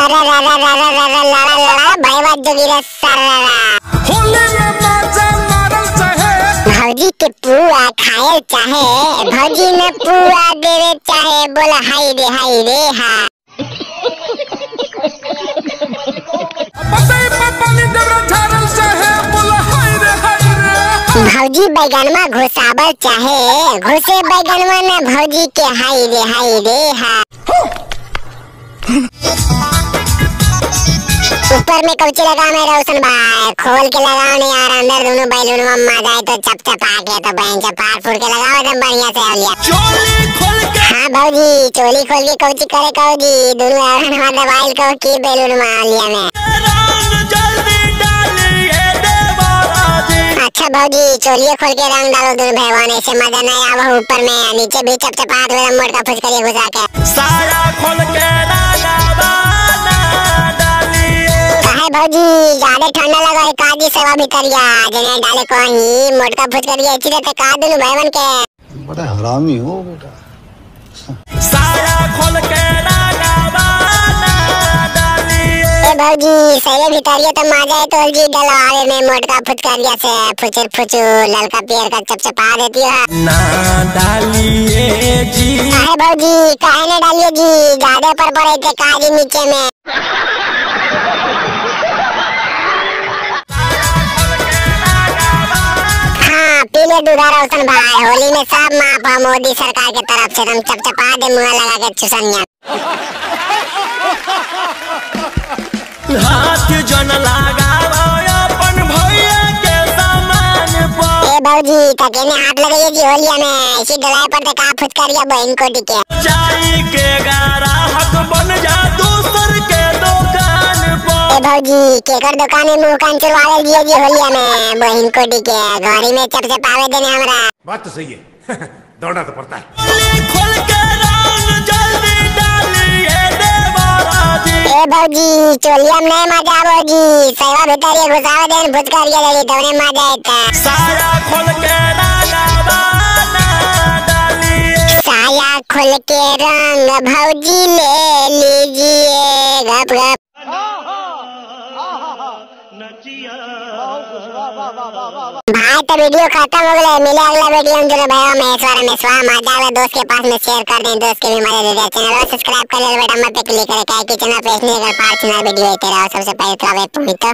सारा रा रा रा रा रा रा ला ला भाई बात जोगीरा सारा रा। होली में मजा मारल चाहे भौजी के पुआ खाए चाहे भौजी ने पुआ देवे चाहे बोला हाय रे हा। भौजी बैगनमा घुसावल चाहे घुसे बैगनमा न भौजी के हाय रे हा। ऊपर में कौची लगा में रोशन भाई खोल के लगाओ नहीं यार अंदर दोनों बैलून में मजा आए तो चप चप आ के तो बहन चप फाड़ फूड़ के लगाओ एकदम बढ़िया से लिया। चोली खोल के हाँ भौजी चोली खोल के कौची करे कौजी दोनों यार दबाइल को की बैलून में लिया में। अच्छा भौजी चोलिए खोल के रंग डालो दोनों भगवान ऐसे मजा नहीं आवा ऊपर में नीचे भी चप चपा दो मोड़ का फुस करिए घुसा के साया खोल के काहे भौजी ज्यादा ठंडा लगा है काजी सेवा भीतरिया जने डाले कोही मोड़ का फुस करिए अच्छी रहते का दोनों भगवान के। बड़ा हरामी हो बेटा। साया खोल के भौजी सही भीतरिया तो मजा है तो जी डलवावे में मोटका फुटकरिया से फुचुर फुचुर ललका पियर का चपचपा देती है ना डालिए जी। काहे भौजी काहे ना डालिए जी ज्यादा ऊपर पड़े थे काजी नीचे में। हाँ पीले दूधा रोशन भाई होली में सब माफ है मोदी सरकार के तरफ से तुम चपचपा दे मुँह लगा के चुसनिया। हाथ जन लगाओ अपन भैया के सामान पर। ए भौजी तकेने हाथ लगाइए जी होलिया में इसी डलाई पर का फुटकरिया बहन को टिके जाई के ग्राहक बन जा दूसर के दुकान पर। ए भौजी केकर दुकान में मुंह कान चुरवा दिए जी होलिया में बहन को टिके घरी में चप चपावे देने हमरा। बात तो सही है दौड़ना तो पड़ता है। खोल के रंग जल्दी डालिए देवरा जी। ए भौजी चोलिया में नहीं मजा आवो जी सेवा भीतरिया घुसावे देन फुचकरिया लगी तोने मजा आता। साया खोल के डालिए साया खोल के रंग भौजी ले लीजिए गप गप। भाई तो वीडियो खत्म हो गया मिले अगला वीडियो में। चलो भाई महेश्वर मेश्वर मजा आवे दोस्त के पास में शेयर कर दें दोस्त के भी मजा दे दे चैनल को सब्सक्राइब कर ले बेटा मत पे क्लिक करे कि चैनल पे इसने अगर पार्ट वीडियो तेरा सबसे पहले तो आवे पहुंच तो।